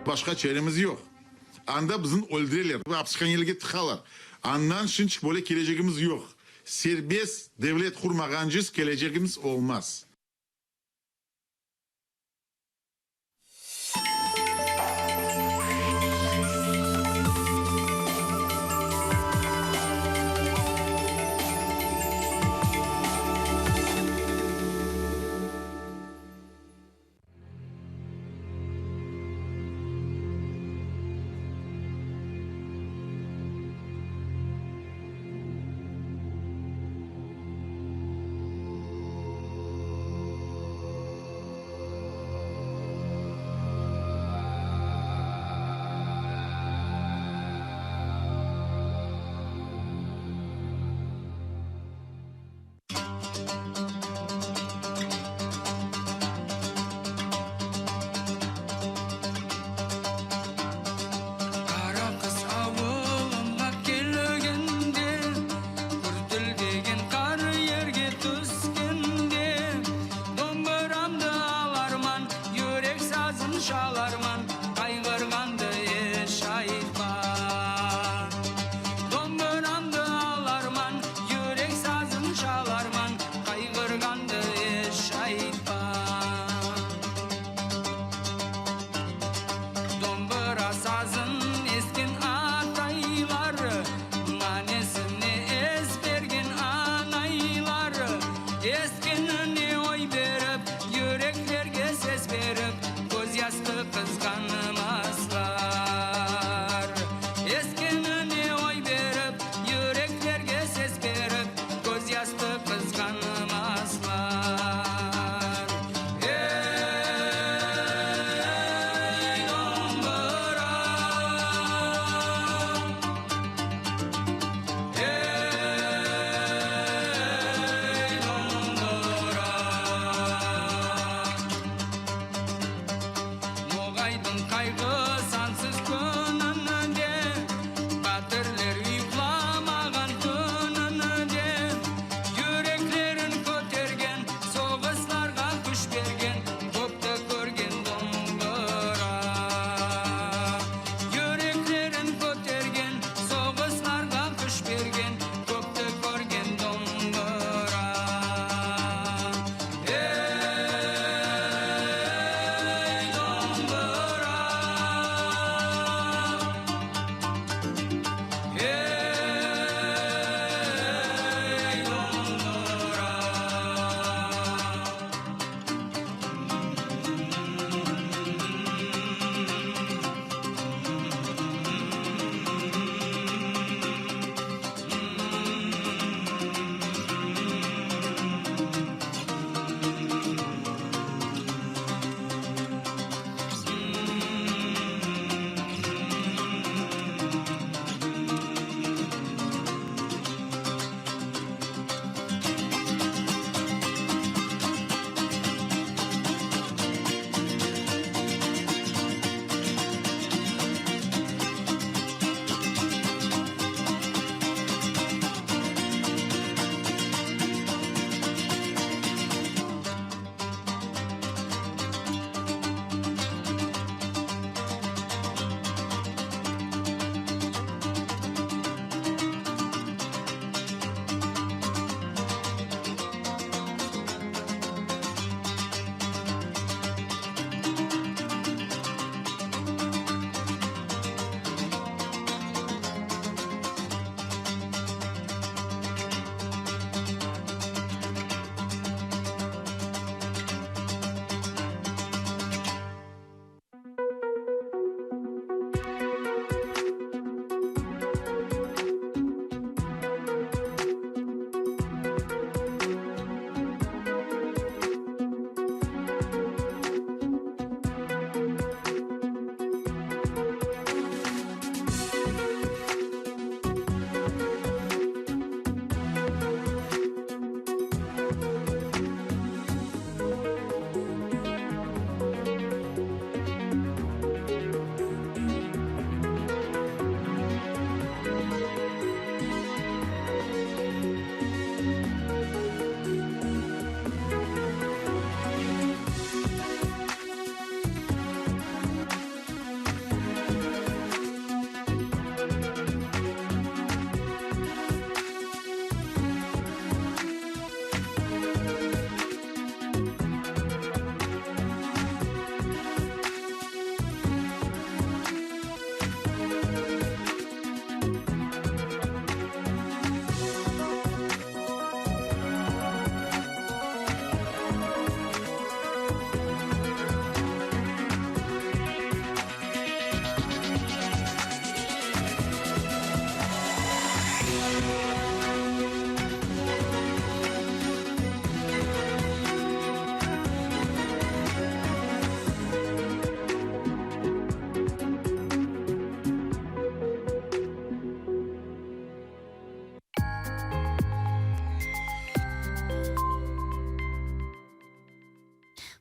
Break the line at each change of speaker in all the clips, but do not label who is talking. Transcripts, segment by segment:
Başqa çaremiz yoq. Anda bizni öldüreler, apishanelerge tıqalar. Andan şinçik böyle kelecegimiz yoq. Serbest devlet qurmağancız kelecegimiz olmaz.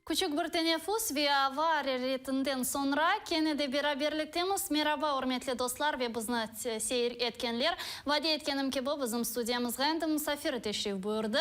Küçük bir teneffüs ve ava araretinden soñra kene de beraberliktemiz. Meraba, ürmetli dostlar ve bizni seyir etkenler. Vade etkenim kibi, bizim studiyamızğa endi musafir teşrif buyurdı.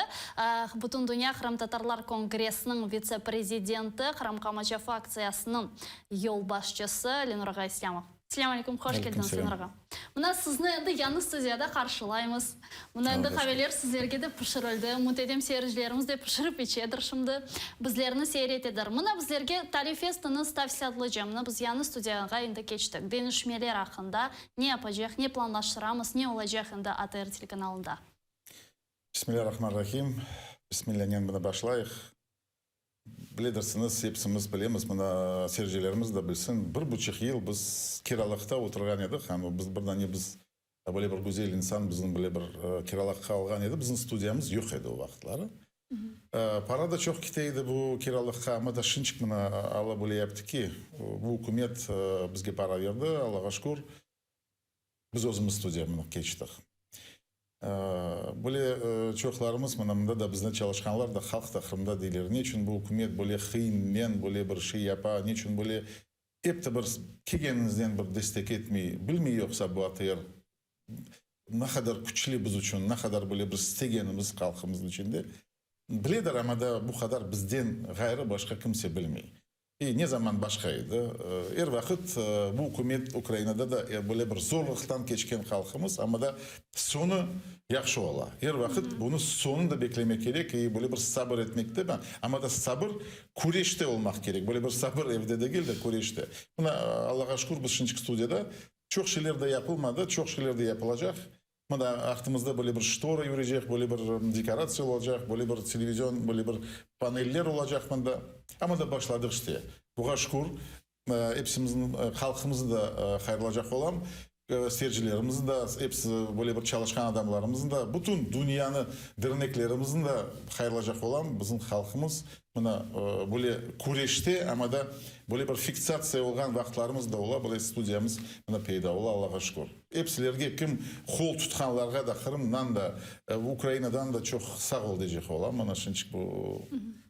Bütündünya qırımtatarlar kongressiniñ vitse-prezidenti, Qırım qamaçavı aktsiyasınıñ yolbaşçısı Lenur ağa İslâmov. Selâm aleyküm, hoş keldiñiz, Lenur ağa. Mına sizni endi yañı studiyada qarşılaymız. Mına endi qaveler sizlerge de pişirildi. Ümüt etem, seyircilerimiz de pişirip içedir şimdi. Bizlerni seyir etedir. Mına bizlerge tarif estiñiz tafsilâtlıca. Mına biz yañı studiyağa endi keçtik. Deñişmeler aqqında, ne yapacaq, ne planlaştıramız, ne olacaq endi ATR telekanalında.
Bismillâ-Rahman-Rahim. Bismillânen mına başlayıq. Biledirsiñiz, hepsimiz bilemiz, mına seyircilerimiz de bilsin, bir buçuq yıl biz kiralıqta oturğan edik, hem biz bir dane biz böyle bir güzel insan bizni böyle bir kiralıqqa alğan edi, bizim studiyamız yoq edi o vaqıtları. Para da çoq kete edi bu kiralıqqa, amma da şinçik mına Alla böyle yaptı ki, bu ükümet bizge para berdi, Allağa şükür, Biz özümiz studiyamını keçtik. Böyle çoqlarımız, mına mında da bizde çalışqanlar da, halq da Qırımda deyler, ne içün bu ükümet böyle hıyınnen böyle bir şey yapa, ne içün böyle ep de bir kelgenimizden bir destek etmey, bilmey yoqsa bu ATR ne qadar küçlü biz içün, ne qadar böyle bir istegenimiz halqımıznıñ içinde biledir, amma da bu qadar bizden ğayrı başqa kimse bilmey. E, ne zaman başqa edi? Er vaqıt bu ükümet Ukrainada da böyle bir zorluqtan keçken halqımız, amma da soñu yahşı ola. Er vaqıt bunı soñunı da beklemek kerek, e, böyle bir sabır etmek de, amma da sabır küreşte olmaq kerek. Böyle bir sabır evde degil de, küreşte. Mına, Allağa şükür, biz şimdiki studiyada çoq şeyler de yapılmadı, çoq şeyler de yapılacaq. Mına, aqtımızda böyle bir ştora yürecek, böyle bir dekoratsiya olacaq, böyle bir televizion, böyle bir paneller olacaq mında. Amma da başladıq işte. Buğa şükür, episimizniñ, halqımıznı da hayırlacaq olam, seyircilerimizni da, episi böyle bir çalışqan adamlarımıznı da, bütün dünyanı, derneklerimizni da hayırlacaq olam. Bizim halqımız mına, böyle küreşte, amma da böyle bir fiksatsiya olğan vaqıtlarımız da ola, böyle studiyamız mına peyda ola, Allağa şükür. Epsilerge, kim qol tutqanlarğa da Qırımdan da, Ukrainadan da çoq sağ ol deycek olam. Mana şınçıq bu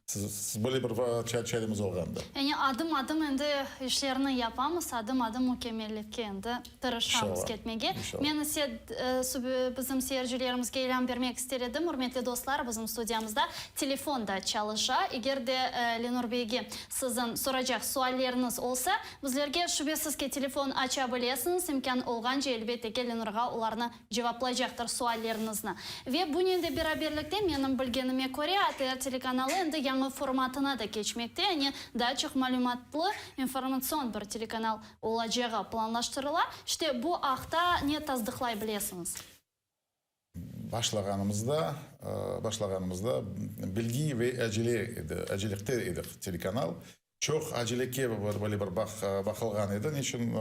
siz böyle bir çaremiz olğanda.
Yani adım-adım endi işlerni yapamız, adım-adım mükemmellikke endi tırışamız ketmege. Men ise bizim seyircilerimizge ilân bermek ister edim, ürmetli dostlar, bizim studiyamızda telefon da çalışa. Eger de Lenur beyge siziñ soracaq sualleriñiz olsa, Bizlerge şübesiz ki, telefon aça bilesiñiz, imkân olğance, elbette ki, Lenurğa olarnı cevaplaycaqtır sualleriñizni. Ve bunen de beraberlikte, menim bilgenime köre, ATR telekanalı endi yañı formatına da keçmekte, yani daa çoq malümatlı, informatsion bir telekanal olacağı planlaştırıla. İşte, bu aqta ne tasdıqlay bilesiñiz?
Başlağanımızda, başlağanımızda bilgi ve acele edi, acelelikte edi telekanal. Çoq aceleke böyle bir baqılğan edi. Neçün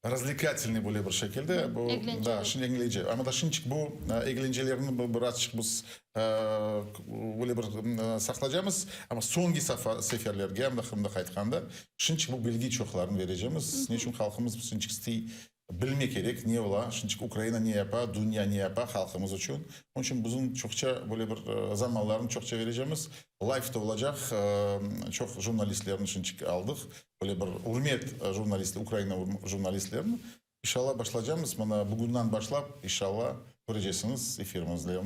razvlekatelnıy böyle bir şekilde. Bu, da, şimdi eglence. Amma da şimdiki bu eglencelerni birazçıq biz böyle bir saqlaycamız. Amma soñki seferlerge, anda Qırımda qaytqanda, şimdiki bu bilgi çoqlarını berecemiz. Neçün halqımız şimdiki istey Bilmek kerek, ne ola, şimdiki Ukraina ne yapa, dünya ne yapa halqımız içün. Onıñ içün bizim çoqça böyle bir zamanlarnı çoqça berecemiz. Layfta olacaq, çoq jurnalistlerni şimdiki aldıq, böyle bir ürmet jurnalist, Ukraina jurnalistlerini. İnşallah başlacamız, mına bugünden başlap, inşallah körecesiñiz efirimizde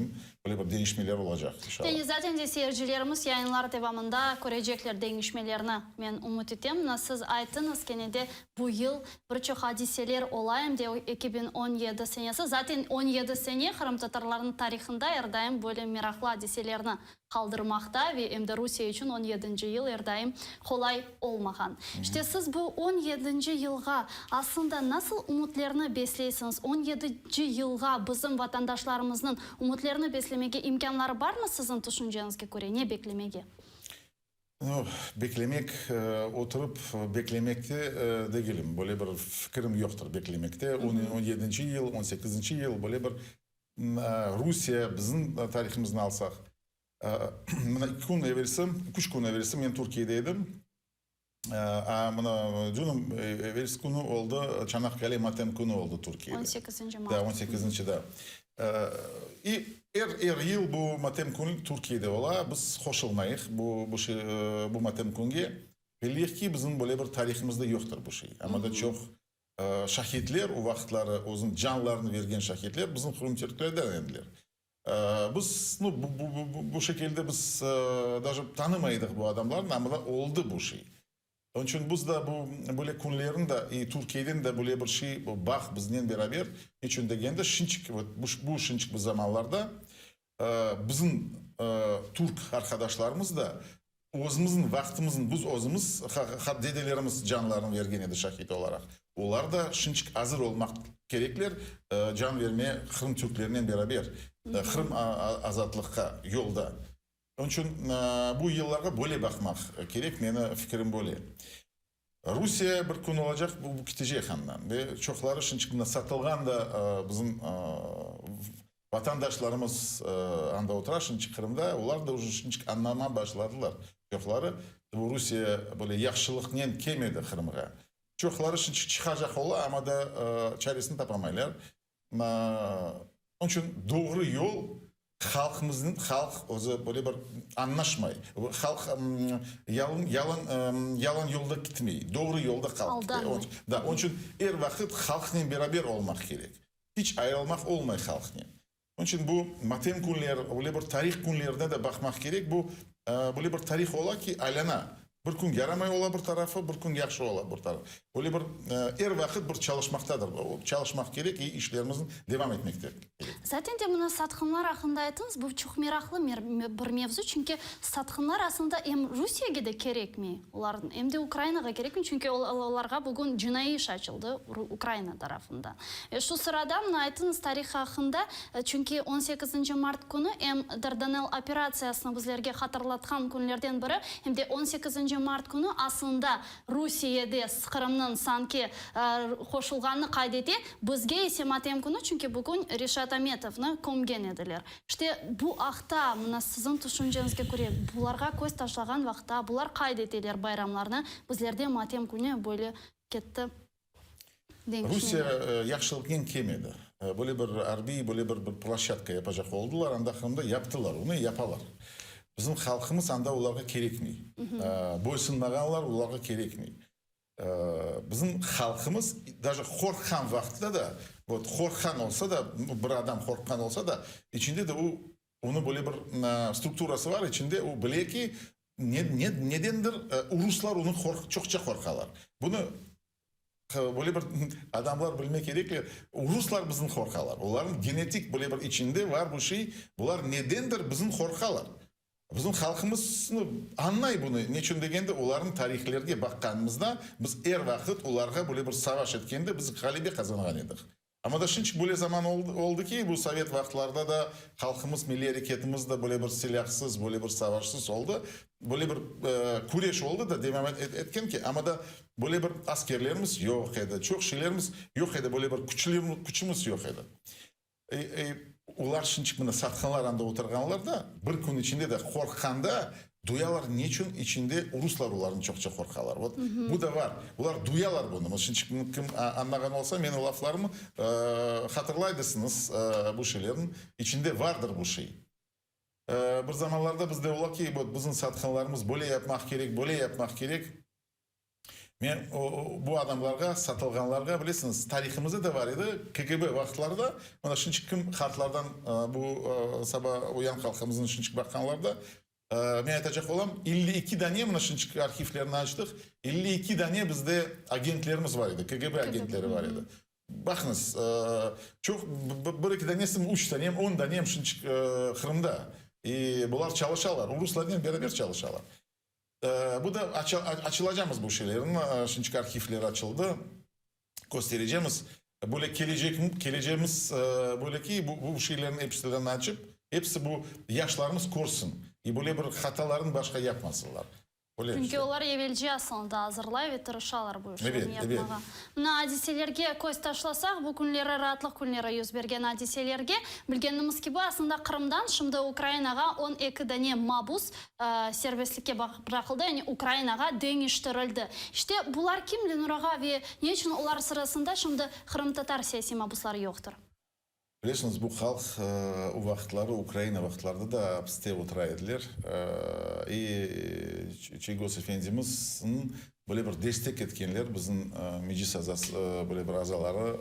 böyle bir deñişmeler olacaq, inşallah.
Yani zaten de seyircilerimiz yayınlar devamında körecekler deñişmelerni, men ümüt etem. Mına siz ayttıñız kene de Bu yıl bir çoq adiseler ola, em de 2017 senesi, zaten 17 sene qırımtatarlarnıñ tarihında er daim böyle meraqlı adiselerni qaldırmaqta ve em de Rusiye içün on yedinci yıl er daim qolay olmağan. İşte siz bu on yedinci yılğa aslında nasıl ümütlerni besleysiñiz? On yedinci yılğa bizim vatandaşlarımıznıñ ümütlerni beslemege imkânları barmı siziñ tüşünceñizge köre, ne beklemege?
Beklemek, oturıp beklemekte degilim, böyle bir fikirim yoqtır beklemekte. On yedinci yıl, on sekizinci yıl böyle bir Rusiye, bizim tarihimizni alsaq, mına eki kün evelsi, üç kün evelsi men Türkiyede edim. A, mına, dün, evelsi künü oldı, Çanakkale matem künü oldı Türkiyede.
On sekizinci mart.
Da, on sekizinci, da. İ er, er yıl bu matem kün Türkiyede ola, biz qoşulmayıq bu, bu şey, bu matem künge. Belliyik ki, bizim böyle bir tarihimizde yoqtır bu şey. Amma da çoq şahitler, o vaqıtları özüniñ canlarını bergen şahitler bizim qırımtürklerden ediler. Biz, nu, bu, bu, bu şekilde biz daje tanımaydıq bu adamlarnı, amma da oldı bu şey. Onıñ içün biz da bu böyle künlerin da i Türkiyeden de böyle bir şey, bu bağ biznen beraber, niçün degende, şinçik, vot, bu şinçik bu zamanlarda bizim türk arqadaşlarımız da özümizniñ vaqtımıznı, biz özümiz, dedelerimiz canlarını bergen edi şahit olaraq, olar da şinçik azır olmaq kerekler can vermeye Qırım türklerinen beraber, Qırım azatlıqqa yolda. Onıñ içün bu yıllarğa böyle baqmaq kerek, meni fikirim böyle. Rusiye bir kün olacaq, bu ketecek andan. Ve çoqları şimdiki mına satılğan da bizim vatandaşlarımız anda otura şimdiki Qırımda, olar da uje şimdiki añlamağa başladılar çoqları, bu Rusiye böyle yahşılıqnen kelmedi Qırımğa. Çoqları şimdiki çıqacaq ola, amma da çaresini tapamaylar. Onıñ içün doğru yol halqımıznıñ, halq özü böyle bir añlaşmay. Halq yalın, yalın, yalan yolda gitmey, doğru yolda halq gite. Da, onıñ içün er vaqıt halqnen beraber olmaq kerek. İç ayırılmaq olmay halqnen. Onıñ içün bu matem künler, öyle bir tarih künlerine de baqmaq kerek. Bu böyle bir tarih ola ki, aylana. Bir kün yaramay ola bir tarafı, bir kün yahşı ola bir tarafı. Öyle bir er vaqıt bir çalışmaqtadır. Çalışmaq kerek i işlerimizni devam etmek kerek.
Zaten de mına satqınlar aqqında ayttıñız, bu çoq meraqlı bir mevzu, çünki satqınlar aslında em Rusiyege de kerekmey, olar em de Ukrainağa kerekmey, çünki olarğa bugün cinaiy iş açıldı Ukraina tarafından. Ve şu sırada mına ayttıñız tarih aqqında, çünki on sekizinci mart künü em Dardanel operatsiyasını bizlerge hatırlatqan künlerden biri, em de on sekizinci mart künü aslında Rusiyede Qırımnıñ sanki qoşulğanını qayd ete, bizge ise matem künü, çünki bugün Reşat Ametovnı kömgen ediler. İşte, bu aqta, mına siziñ tüşünceñizge köre, bularğa köz taşlağan vaqıtta, bular qayd eteler bayramlarnı, bizlerde matem künü böyle ketti deñişmeler.
Rusiye yahşılıqnen kelmedi. Böyle bir arbiy, böyle bir ploşçadka yapacaq oldılar, anda Qırımda yaptılar, onı yapalar. Bizim halqımız anda olarğa kerekmey. Boysunmağanlar olarğa kerekmey. Bizim halqımız daje qorqqan vaqıtta da, vot, qorqqan olsa da, bir adam qorqqan olsa da, içinde de o, onıñ böyle bir strukturası bar içinde, o bile ki, ne, ne, nedendir ruslar onı çoqça qorqalar. Bunı böyle bir adamlar bilmek kerekler, ruslar bizni qorqalar. Olarnıñ genetik böyle bir içinde bar bu şey, bular nedendir bizni qorqalar. Bizim halqımız añlay bunı, neçün degende, olarnıñ tarihlerge baqqanımızda, biz er vaqıt olarğa böyle bir savaş etkende, biz ğalebe qazanğan edik. Amma da şimdiki böyle zaman oldı ki, bu sovet vaqıtlarda da halqımız, milliy areketimiz de böyle bir silâhsız, böyle bir savaşsız oldı. Böyle bir küreş oldı da, devam etken ki, amma da böyle bir askerlerimiz yoq edi, çoq şeylerimiz yoq edi, böyle bir küçümiz yoq edi. Olar şimdiki mına satqınlar anda oturğanlar da, bir kün içinde de qorqqanda duyalar, neçün içinde ruslar olarnı çoqça qorqalar. Vot, bu da bar. Olar duyalar bunı. Şimdiki kim añlağan olsa menim laflarımı, hatırlaydısıñız bu şeylerni. İçinde vardır bu şey. Bir zamanlarda bizde ola ki, vot, bizim satqınlarımız böyle yapmaq kerek, böyle yapmaq kerek. Men bu adamlarğa, satılğanlarğa, bilesiñiz, tarihimizde de bar edi, KGB vaqıtlarda, mına şimdiki kim qartlardan bu saba uyan halqımıznıñ şimdiki baqqanlarda, men aytacaq olam, 52 dane, mına şimdiki arhivlerni açtıq, 52 dane bizde agentlerimiz bar edi, KGB agentleri bar edi. Baqıñız, çoq, bir-eki danesi, üç danem, on danem şimdiki Qırımda. I bular çalışalar, ruslarnen beraber çalışalar. Bu da açılacamız bu şeylerni, şimdiki arhivler açıldı, kösterecemiz. Böyle kelecek, kelecegimiz böyle ki, bu bu şeylerniñ episilerini açıp, episi bu yaşlarımız körsin. I böyle bir hatalarnı başqa yapmasınlar. Öyle
Çünki
işte.
olar evelce aslında azırlay ve tırışalar bu işlerni
Evet, evet.
yapmağa. Mına adiselerge köz taşlasaq, bu künleri raatlıq künleri yüz bergen adiselerge, bilgenimiz kibi, aslında Qırımdan şimdi Ukrainağa 12 dane mabus serbestlikke bıraqıldı, yani Ukrainağa deñiştirildi. İşte, bular kim, Lenur ağa, ve ne içün olar sırasında şimdi qırımtatar siyasiy mabusları yoqtır?
Bilesiñiz, bu halq o vaqıtları, Ukraina vaqıtlarda da apiste otura ediler. İ Çiygoz efendimizniñ böyle bir destek etkenler, bizim Meclis azası, böyle bir azaları,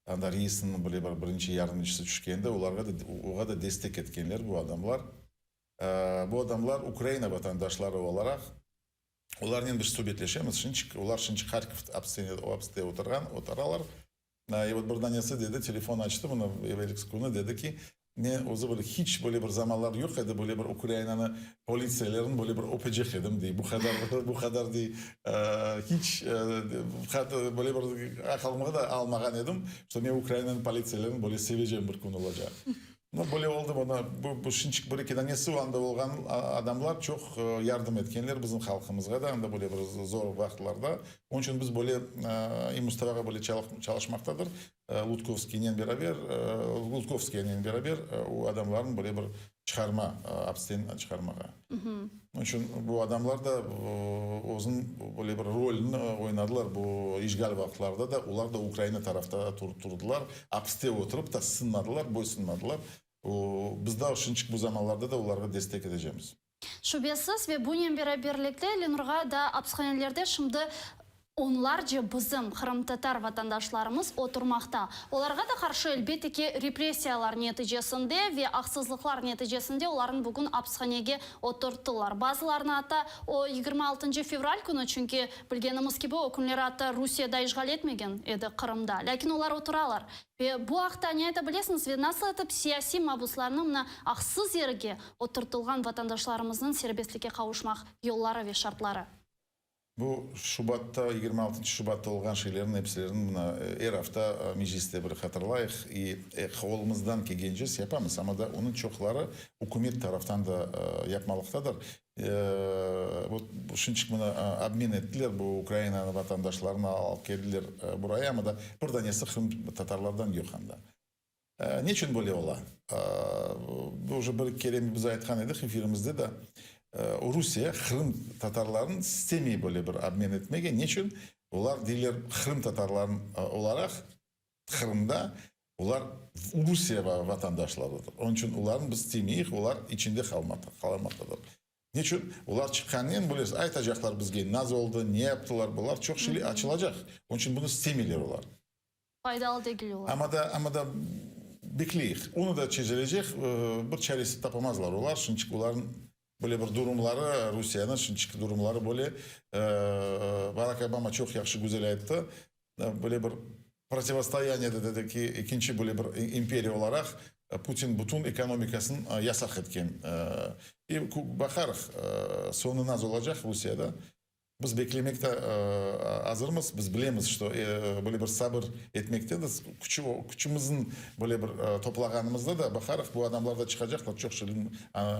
anda reisniñ böyle bir birinci yardımcısı tüşkende, olarğa da, oğa da destek etkenler bu adamlar. Bu adamlar Ukraina vatandaşları olaraq, olarnen biz subetleşemiz, şinçik, olar şinçik Harkov apiste oturğan, oturalar. E vot bir danesi dedi, telefon açtı mına evelki künü, dedi ki, men özü böyle hiç böyle bir zamanlar yoq edi, böyle bir Ukrainanı politsiyelerini böyle bir öpecek edim, dey, bu qadar, bu qadar, dey, hiç böyle bir aqılımğa da almağan edim, şto men Ukrainanıñ politsiyelerini böyle sevecem bir kün olacaq. No, böyle oldı, mına, bu, bu şinçik bir eki danesi anda olğan adamlar çoq yardım etkenler bizim halqımızğa da, anda böyle bir zor vaqıtlarda. Onıñ içün biz böyle i Mustafağa böyle çalışmaqtadır, Lutkovskiynen beraber, Lutkovskiyanen beraber o adamlarnı böyle bir çıqarma, apisten çıqarmağa. Onıñ içün bu adamlar da özüniñ böyle bir rolüni oynadılar bu işğal vaqıtlarda da, olar da Ukraina tarafta turdılar, apiste oturıp da sınmadılar, boysunmadılar. Biz da şınçıq bu zamanlarda da olarğa destek etecemiz.
Şübesiz, ve bunen beraberlikte Lenurğa da apishanelerde şimdi onlarca bizim qırımtatar vatandaşlarımız oturmaqta. Olarğa da qarşı, elbette ki, repressiyalar neticesinde ve aqsızlıqlar neticesinde olarnı bugün apishanege oturttılar. Bazılarını atta o 26 fevral künü, çünki, bilgenimiz kibi, o künleri atta Rusiye da işğal etmegen edi Qırımda. Lâkin olar oturalar. Ve bu aqta ne ayta bilesiñiz ve nasıl etip siyasiy mabuslarnıñ mına aqsız yerge oturtılğan vatandaşlarımıznıñ serbestlikke qavuşmaq yolları ve şartları?
Bu şubatta, 26 şubatta olğan şeylerniñ episilerini mına er afta Mecliste bir hatırlayıq i qolumızdan kelgence yapamız, amma da onıñ çoqları ükümet taraftan da yapmalıqtadır. Vot şınçıq mına obmen ettiler, bu Ukrainanıñ vatandaşlarını alıp keldiler buraya, amma da bir danesi qırımtatarlardan yoq anda. Neçün böyle ola? Bu uje bir kere biz aytqan edik efirimizde de, Rusiye qırımtatarlarnı istemey böyle bir obmen etmege. Neçün? Olar deyler, qırımtatarlar olaraq Qırımda olar Rusiye vatandaşlarıdır. Onıñ içün olarnı biz istemeyik, olar içinde qalmaqtadır. Neçün? Olar çıqqannen bilesiz, aytacaqlar bizge naz oldı, ne yaptılar, bular çoq şey açılacaq. Onıñ içün bunı istemeyler olar.
Faydalı degil olar.
Amma da, amma da bekleyik. Onı da çezilecek, bir çaresi tapamazlar olar, çünki olarnıñ böyle bir durumları, Rusiyeniñ şimdiki durumları böyle, Barak Obama çoq yahşı, güzel ayttı, böyle bir protivostoyaniyede dedi ki, ekinci böyle bir imperiya olaraq Putin bütün ekonomikasını yasaq etken. E, baqarıq, soñu naz olacaq Rusiyada. Biz beklemekte azırmız, biz bilemiz, şto böyle bir sabır etmekte de küçümizniñ böyle bir toplağanımızda da baqarıq, bu adamlar da çıqacaqlar, çoq şey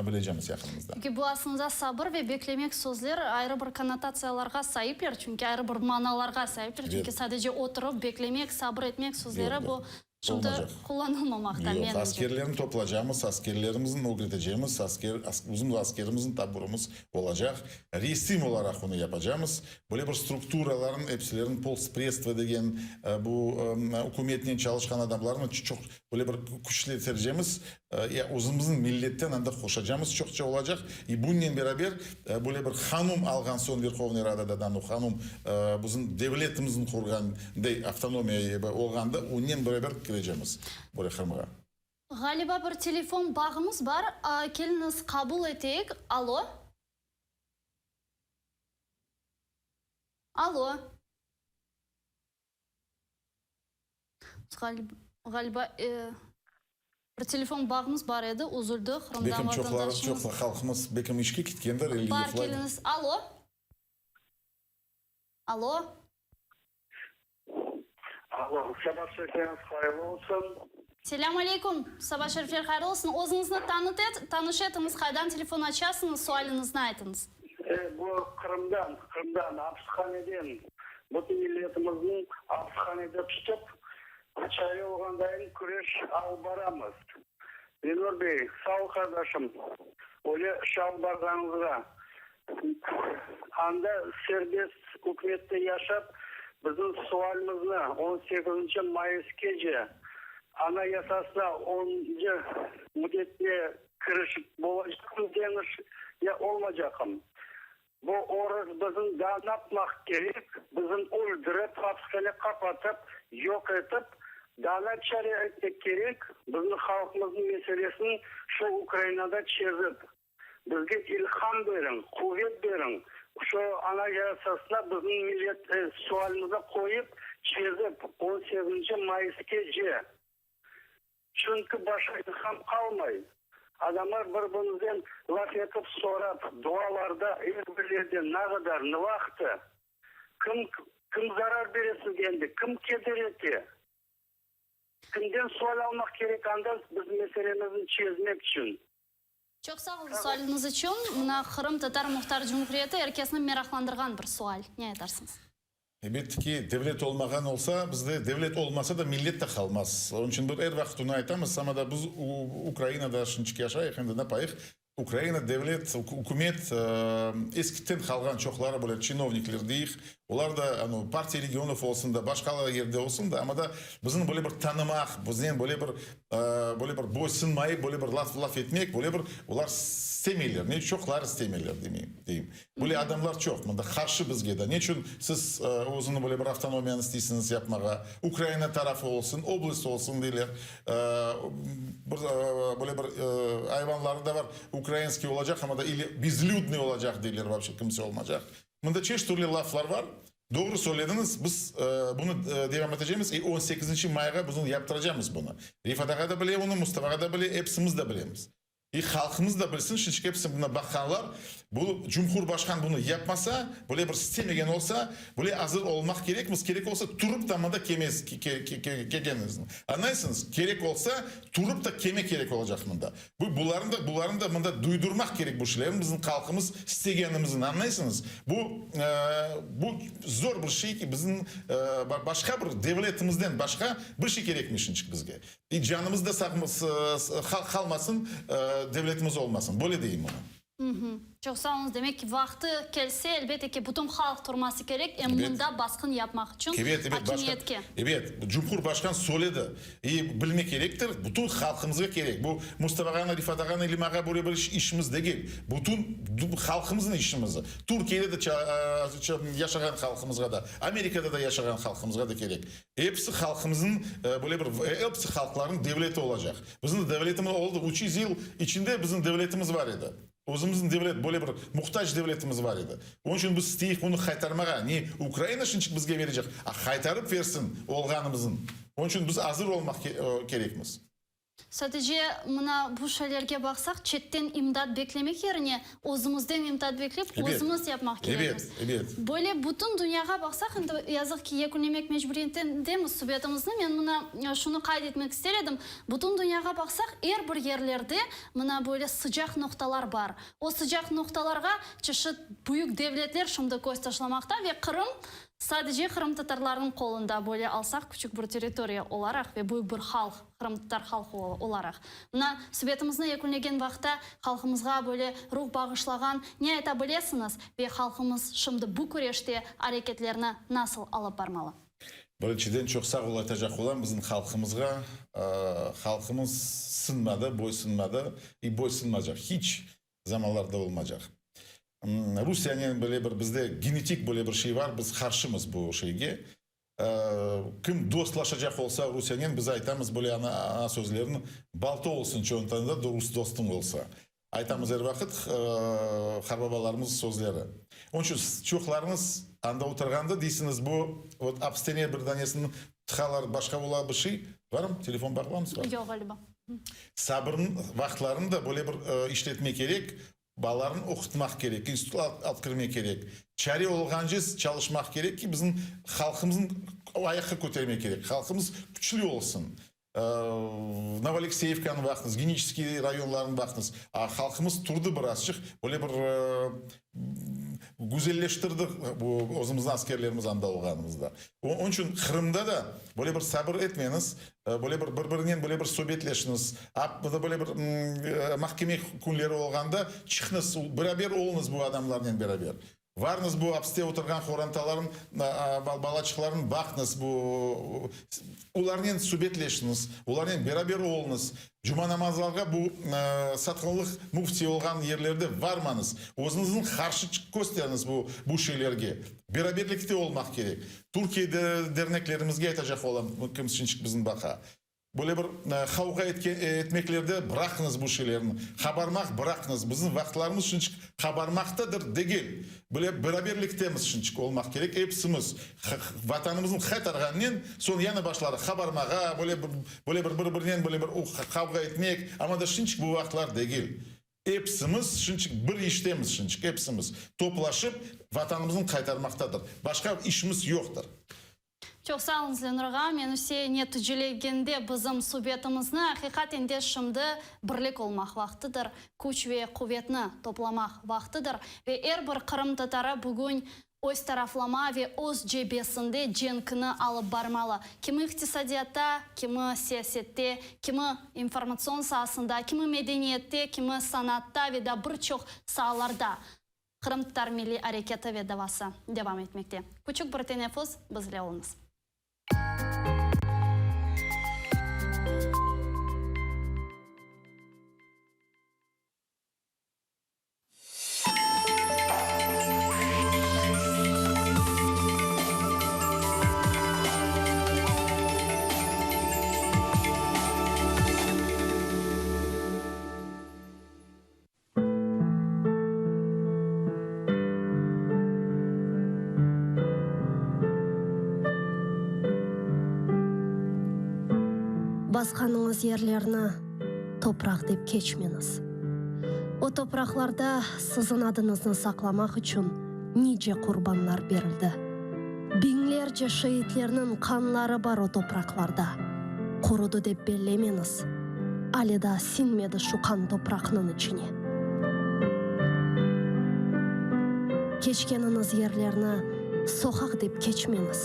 bilecemiz yaqınımızda.
Çünki bu aslında sabır ve beklemek sözler ayrı bir konnotatsiyalarğa saipler, çünki ayrı bir manalarğa saipler, çünki sadece oturıp beklemek, sabır etmek sözleri bu Şimdi qullanılmamaqta,
Yoq,
menimce.
askerlerni toplacamız, askerlerimizni ögretecemiz, asker, bizim askerimizniñ taburımız olacaq. Resim olaraq onı yapacamız. Böyle bir strukturaların episilerin, polspredstvo degen, bu ükümetnen çalışqan adamlarnı çoq böyle bir küçlendircemiz, ya özümizniñ milletten anda qoşacamız çoqça olacaq. İ bunnen beraber böyle bir hanum alğan soñ Verhovnıy Radadadan o hanum bizim devletimizniñ qurğanday avtonomiya olğanda onnen beraber kirecemiz böyle Qırımğa.
Ğaliba bir telefon bağımız bar, keliñiz qabul eteyik. Alo. Alo. Ğaliba, bir telefon bağımız bar edi, üzüldi, Qırımdan
Bekim çoqları,
vatandaşımız.
çoq halqımız bekim işke ketkendir, elge
Bar,
yuqlaydır.
keliñiz. Alo. Alo.
Alo, saba şerifleriñiz hayırlı olsun.
Selâm aleyküm, saba şerifler hayırlı olsun. Özüñizni tanıt et, tanış etiñiz, qaydan telefon açasıñız, sualiñizni aytıñız.
Bu Qırımdan, Qırımdan, apishaneden, bütün milletimizniñ apishanede tutıp, çare olğandayın küreş alıp baramız. Lenur bey, sağ ol qardaşım, öyle iş alıp barğanıñızğa. Anda serbest ükümette yaşap, bizim sualimizni on sekizinci mayıskece Anayasasına oncı müddette kirişip bolacaqmı deñiş ya olmacaqım? Bu orus bizim daa napmaq kerek? Bizim öldürip, hapishane qapatıp, yoq etip, daa na çare etmek kerek? Bizim halqımıznıñ meselesini şu Ukrainada çezip, bizge ilham beriñ, quvet beriñ, şu Anayasasına bizim millet sualimizni qoyıp, çezip, on sekizinci mayıskece. Çünki başqa ilham qalmay. Adamlar bir-birimizden laf etip sorap, dualarda er bir yerde nağıdar, ne vaqtı, kim, kim zarar bere sizge endi, kim keder ete, kimden sual almaq kerek anda biz meselemizni çezmek içün.
Çoq sağ oluñ sualiñiz içün. Mına Qırım Tatar Muhtar Cumhuriyeti er kesni meraqlandırğan bir sual. Ne aytarsıñız?
Elbette ki, devlet olmağan olsa, bizde devlet olmasa da millet de qalmaz. Onıñ içün bir er vaqıt onı aytamız, amma da biz Ukrainada şınçık yaşayıq, endi napayıq. Ukraina devlet, ükümet eskitten qalğan çoqları böyle çinovnikler deyik, olar da anu Partiya regionov olsun da, başqa yerde olsun da, amma da bizni böyle bir tanımaq, biznen böyle bir Böyle bir boysunmayıp, böyle bir laf laf etmek, böyle bir olar istemeyler. Ne çoqları istemeyler demeyim, deyim. Böyle adamlar çoq mında qarşı bizge de. Neçün siz özüni böyle bir avtonomiyanı isteysiñiz yapmağa? Ukraina tarafı olsun, oblast olsun deyler. Bir böyle bir ayvanları da bar, ukrainskiy olacaq, amma da ili bezlüdnıy olacaq deyler, vapşe kimse olmacaq. Mında çeşit türlü laflar bar. Doğru söylediñiz, biz bunı devam etecemiz i on sekizinci mayğa biz yaptıracamız bunı. Refat ağa da bile onı, Mustafa ağa da bile, epsimiz de bilemiz. İ halqımız da bilsin, şimdiki episi buna baqqanlar, bu cumhurbaşqan bunı yapmasa, böyle bir istemegen olsa, böyle azır olmaq kerekmiz, kerek olsa turıp da mında kemez, kelgenimizni. Añlaysıñız, kerek olsa turıp da keme kerek olacaq mında. Bu, bularnı da, bularnı da mında duydurmaq kerek bu şeylerni, bizim halqımız istegenimizni, añlaysıñız? Bu, bu zor bir şey ki, bizim başqa bir devletimizden başqa bir şey kerekmey şimdiki bizge. İ canımız da sağ qalmasın, devletimiz olmasın, böyle deyim onı.
Çoq sağ oluñız. Demek ki, vaqtı kelse, elbette ki, bütün halq turması kerek, em mında basqın yapmaq içün akimiyetke.
Ebet, Cumhurbaşqan söyledi. İ, bilmek kerektir, bütün halqımızğa kerek. Bu Mustafa ağanı, Rifat ağanı, İlim ağa böyle bir işimiz degil. Bütün halqımıznıñ işimizi. Türkiyede de yaşağan halqımızğa da, Amerikada da yaşağan halqımızğa da kerek. Episi halqımıznıñ böyle bir, episi halqlarnıñ devleti olacaq. Bizim devletimiz oldı, 300 yıl içinde bizim devletimiz bar edi. Özümizniñ devlet, böyle bir muhtac devletimiz bar edi. Onıñ içün biz isteyik bunı qaytarmağa. Ne Ukraina şınçıq bizge berecek, a qaytarıp versin olğanımıznı. Onıñ içün biz azır olmaq kerekmiz.
Sadece, mına bu şeylerge baqsaq, çetten imdat beklemek yerine, özümizden imdat beklep, özümiz yapmaq kerekmiz.
Ebet, ebet.
Böyle bütün dünyağa baqsaq, endi yazıq ki, yekünlemek mecburiyetindemiz subetimizni, men mına şunı qayd etmek ister edim, bütün dünyağa baqsaq, er bir yerlerde mına böyle sıcaq noqtalar bar. O sıcaq noqtalarğa çeşit büyük devletler şimdi köz taşlamaqta ve Qırım, sadece qırımtatarlarnıñ qolunda, böyle alsaq, küçük bir territoriya olaraq ve büyük bir halq. Qırımtatar halqı olaraq. Mına, subetimizni yekünlegen vaqıtta halqımızğa böyle ruh bağışlağan ne ayta bilesiñiz ve halqımız şimdi bu küreşte areketlerni nasıl alıp barmalı?
Birinciden çoq sağ ol aytacaq olam bizim halqımızğa. Halqımız sınmadı, boysunmadı i boysunmacaq. Hiç zamanlarda olmacaq. Rusiyanen böyle bir bizde genetik böyle bir şey bar, biz qarşımız bu şeyge. Kim dostlaşacaq olsa Rusiyanen, biz aytamız böyle ana sözlerini, balta olsun çontañda, rus dostuñ olsa. Aytamız er vaqıt qarbabalarımız sözleri. Onıñ içün çoqlarıñız anda oturğanda deysiñiz, bu vot apstene bir danesini tıqalar, başqa ola bir şey. Barmı? Telefon bağlamız bar?
Yoq, ğaliba.
Sabırnıñ vaqıtlarını da böyle bir işletmek kerek. Balalarnı oqutmaq kerek, institutqa alıp kirmek kerek. Çare olğance çalışmaq kerek ki, bizim halqımıznı ayaqqa kötermek kerek, halqımız küçlü olsun. Novoalekseyevkanı baqıñız, Geniçeskiy rayonlarını baqıñız, halqımız turdı birazçıq, böyle bir. Güzelleştirdik bu özümizniñ askerlerimiz anda olğanımızda. Onıñ içün Qırımda da böyle bir sabır etmeñiz, böyle bir bir-birinen böyle bir subetleşiñiz, böyle bir mahkeme künleri olğanda çıqıñız, beraber oluñız bu adamlarnen beraber. Varıñız bu apiste oturğan qorantaların, balaçıqların baqıñız, bu olarnen subetleşiñiz, olarnen beraber oluñız. Cuma namazlarğa bu satqınlıq müfti olğan yerlerde varmañız. Özüñizni qarşı kösteriñiz bu bu şeylerge. Beraberlikte olmaq kerek. Türkiye derneklerimizge aytacaq olam, kim şimdiki bizni baqa. Böyle bir qavğa etmeklerde bıraqıñız bu şeylerni. Qabarmaq bıraqıñız. Bizim vaqıtlarımız şimdiki qabarmaqtadır degil. Böyle beraberliktemiz şimdiki olmaq kerek episimiz. Vatanımıznı qaytarğannen soñ yana başladıq qabarmağa, böyle bir böyle bir bir-birinen böyle bir qavğa etmek. Amma da şimdiki bu vaqıtlar degil. Episimiz şimdiki bir iştemiz şimdiki episimiz. Toplaşıp Vatanımıznı qaytarmaqtadır. Başqa işimiz yoqtır.
Çoq sağ oluñız, Lenur ağa. Men Üsein neticelegende bizim subetimizni, aqiqaten de şimdi birlik olmaq vaqtıdır, küç ve quvetni toplamaq vaqtıdır ve er bir qırımtatarı bugün öz taraflama ve öz cebesinde cenkni alıp barmalı, kimi iqtisadiyatta, kimi siyasette, kimi informatsion saasında, kimi medeniyette, kimi sanatta ve da bir çoq saalarda. Qırımtatar milliy areketi ve davası devam etmekte. Küçük bir teneffüs, bizle oluñız.
Basqanıñız yerlerni topraq dep keçmeñiz. O topraqlarda siziñ adıñıznı saqlamaq içün nice qurbanlar berildi. Biñlerce şeitlerniñ qanları bar o topraqlarda. Qurudı dep bellemeñiz. Ale daa siñmedi şu qan topraqnıñ içine. Keçkeniñiz yerlerni soqaq dep keçmeñiz.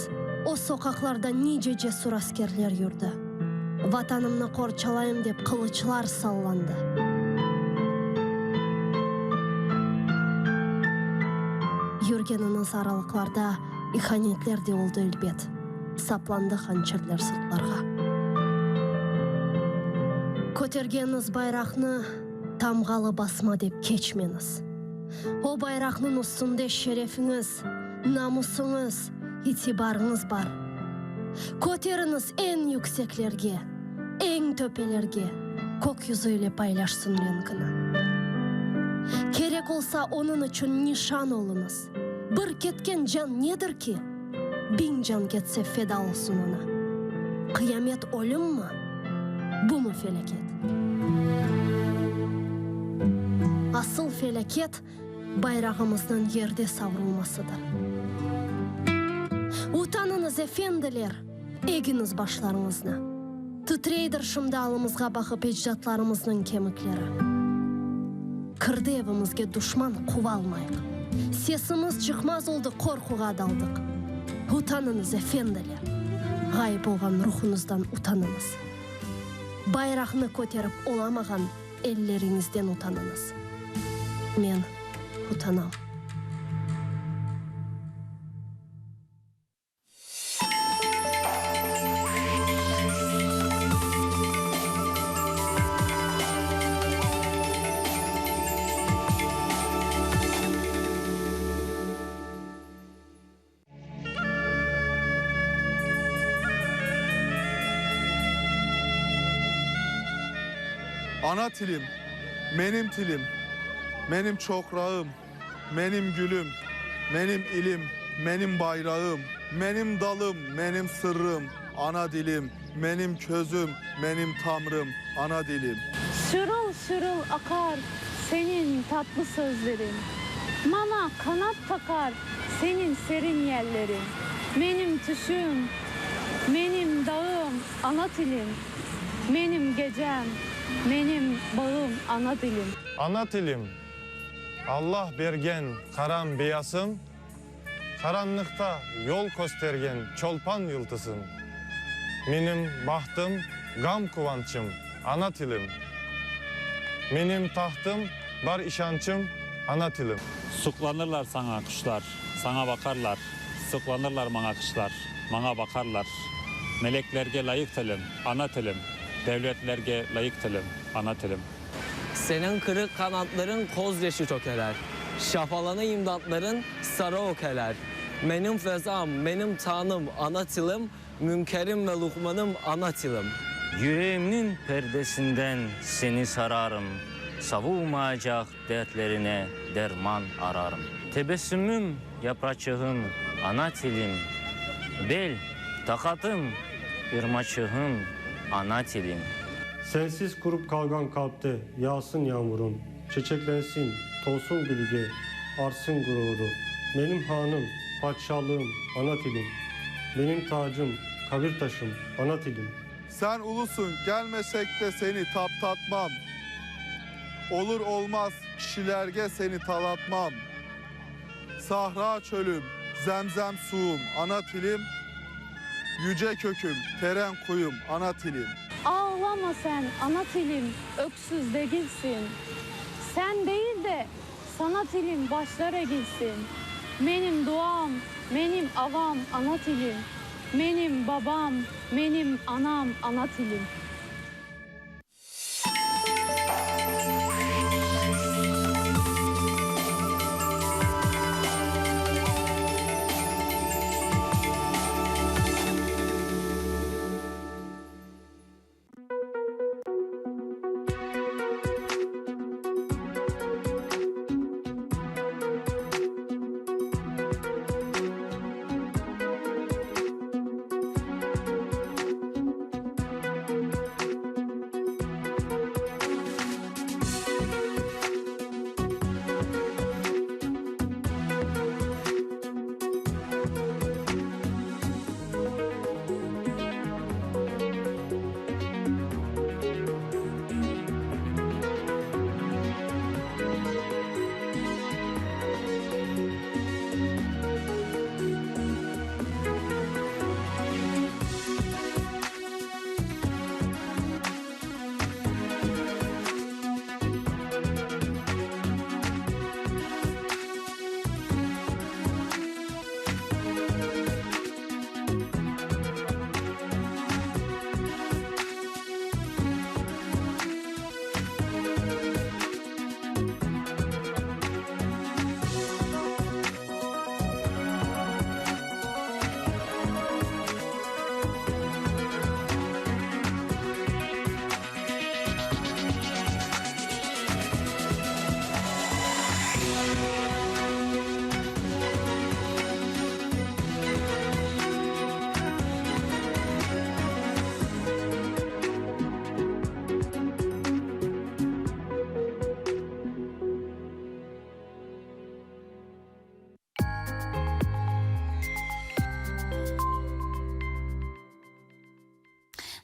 O soqaqlarda nice cesur askerler yürdi. Vatanımnı qorçalayım dep qılıçlar sallandı. Yürgeniñiz aralıqlarda ihanetler de oldı elbet, saplandı hançerler sırtlarğa. Kötergeniñiz bayraqnı tamğalı basma dep keçmeñiz. O bayraqnıñ üstünde şerefiñiz, namusıñız, itibarıñız bar. Köteriñiz eñ yükseklerge, eñ töpelerge, kök yüzü ile paylaşsın renkini. Kerek olsa, onıñ içün nişan oluñız. Bir ketken can nedir ki? Biñ can ketse feda olsun oña. Qıyamet ölümmi? Bumı felâket? Asıl felâket, bayrağımıznıñ yerde savrulmasıdır. Utanıñız, efendiler, egiñiz başlarıñıznı. Titreydir şimdi alımızğa baqıp ecdatlarımıznıñ kemikleri. Kirdi evimizge duşman, quvalmayıq. Sesimiz çıqmaz oldı, qorquğa daldıq. Utanıñız, efendiler, ğayıp olğan ruhuñızdan utanıñız. Bayraqnı köterip olamağan Elleriñizden utanıñız. Men utanam.
Ana tilim, menim tilim, menim çoqrağım, menim gülüm, menim ilim, menim bayrağım, menim dalım, menim sırrım, ana dilim, menim közüm, menim tamrım, ana dilim.
Şırıl-şırıl aqar seniñ tatlı sözleriñ, Maña qanat taqar seniñ serin yelleriñ. Menim tüşüm, menim dağım, ana tilim, Menim gecem, menim bağım, ana tilim.
Ana tilim. Allah bergen qaram beyasım, Qaranlıqta yol köstergen çolpan yıldızım. Menim bahtım, ğam quvançım, ana tilim. Menim tahtım, bar işançım, ana tilim.
Suqlanırlar saña quşlar, saña baqarlar, Suqlanırlar maña quşlar, maña baqarlar. Meleklerge layıq tilim, ana tilim, Devletlerge layıq tilim, ana tilim.
Seniñ qırıq qanatlarıñ köz yaşı tökeler, Şafalanı imdatlarıñ sarı ökeler. Menim fezam, menim tañım, ana tilim, Münkerim ve luqmanım, ana tilim.
Yüreğimniñ perdesinden seni sararım, Savulmaycaq dertlerine derman ararım. Tebessümim, yapraçığım, ana tilim, Bel, taqatım, irmaçığım, ana tilim.
Sensiz qurup qalğan qalpte yağsın yağmurım, Çeçeklensin, tolsun gülge, artsın gururı. Menim hanım, padişalığım, ana tilim, Menim tacım, qabir taşım, ana tilim.
Sen ulusıñ, kelmesek de seni taptatmam, Olur olmaz kişilerge seni talatmam. Sahra çölüm, zemzem suvum, ana tilim, Yüce köküm, teren quyum, ana tilim.
Ağlama sen, ana tilim, öksüz degilsin. Sen değil de, sana tilim başlar egilsin. Menim duam, menim avam, ana tilim. Menim babam, menim anam, ana tilim.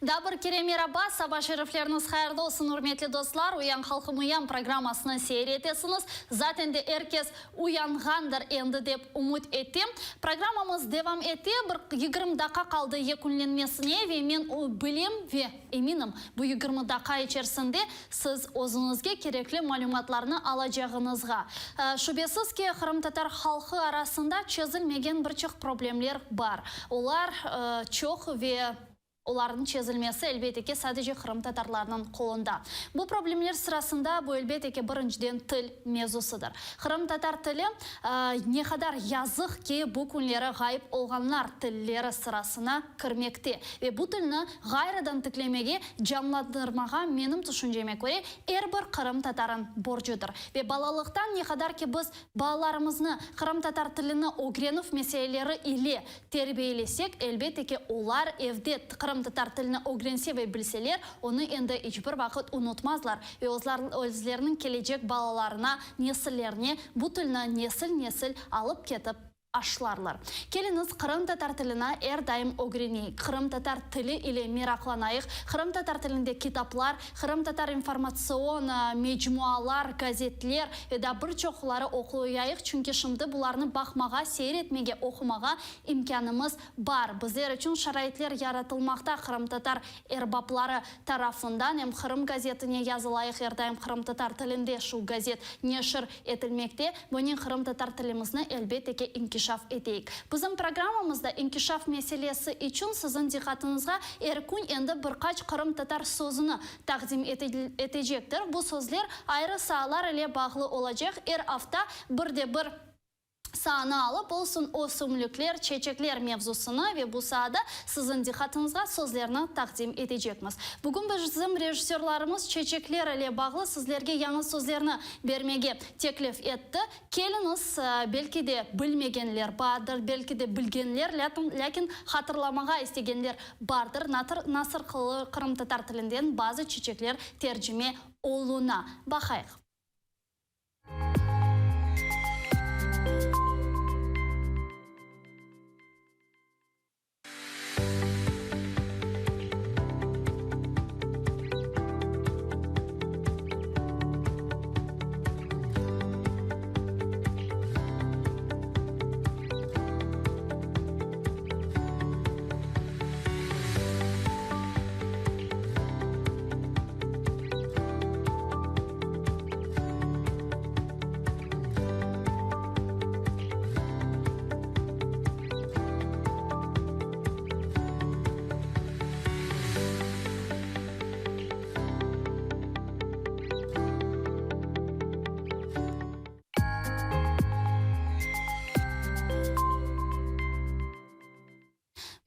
Daa bir kere meraba, saba şerifleriñiz hayırlı olsun, ürmetli dostlar! Uyan halqım uyan programmasını seyir etesiñiz. Zaten de er kes uyanğandır endi dep ümüt etem. Programmamız devam ete, bir 20 daqqa qaldı yekünlenmesine ve men bilem ve eminim, bu 20 daqqa içerisinde siz özüñizge kerekli malümatlarnı alacağıñızğa. Şübesiz ki, qırımtatar halqı arasında çezilmegen bir çoq problemler bar. Olar çoq ve olarnıñ çezilmesi, elbette ki, sadece qırımtatarlarnıñ qolunda. Bu problemler sırasında, bu, elbette ki, birinciden til mevzusıdır. Qırımtatar tili, ne qadar yazıq ki, bu künleri ğayıp olğanlar tilleri sırasına kirmekte ve bu tilni ğayrıdan tiklemege, canlandırmağa, menim tüşünceme köre, er bir qırımtatarıñ borcudır. Ve balalıqtan ne qadar ki biz balalarımıznı qırımtatar tilini ögrenüv meseleleri ile terbiyelesek, elbette ki, olar evde qırımtatar tilini ögrense ve bilseler, onı endi iç bir vaqıt unutmazlar ve özleriniñ kelecek balalarına, nesillerine bu tilni nesil-nesil alıp ketip. Aşlarlar. Keliñiz, qırımtatar tilini er daim ögreneyik, qırımtatar tili ile meraqlanayıq, qırımtatar tilinde kitaplar, qırımtatar informatsion mecmualar, gazetler ve daa bir çoqları oquyayıq, çünki şimdi bularnı baqmağa, seyir etmege, oqumağa imkânımız bar. Bizler içün şaraitler yaratılmaqta qırımtatar erbapları tarafından, em Qırım gazetine yazılayıq, er daim qırımtatar tilinde şu gazet neşir etilmekte. Bunen qırımtatar tilimizni elbette ki inkişaf eteyik. Bizim programmamızda inkişaf meselesi içün siziñ diqqatıñızğa er kün endi bir qaç qırımtatar sözüni taqdim etecektir. Bu sözler ayrı saalar ile bağlı olacaq. Er afta bir de bir Saanı alıp olsun ösümlikler, çeçekler mevzusını ve bu saada siziñ diqqatıñızğa sözlerni taqdim etecekmiz. Bugün bizim rejissörlarımız çeçekler ile bağlı sizlerge yañı sözlerni bermege teklif etti. Keliñiz, belki de bilmegenler bardır, belki de bilgenler, lâkin hatırlamağa istegenler bardır, nasır qırımtatar tilinden bazı çeçekler tercime oluna. Baqayıq.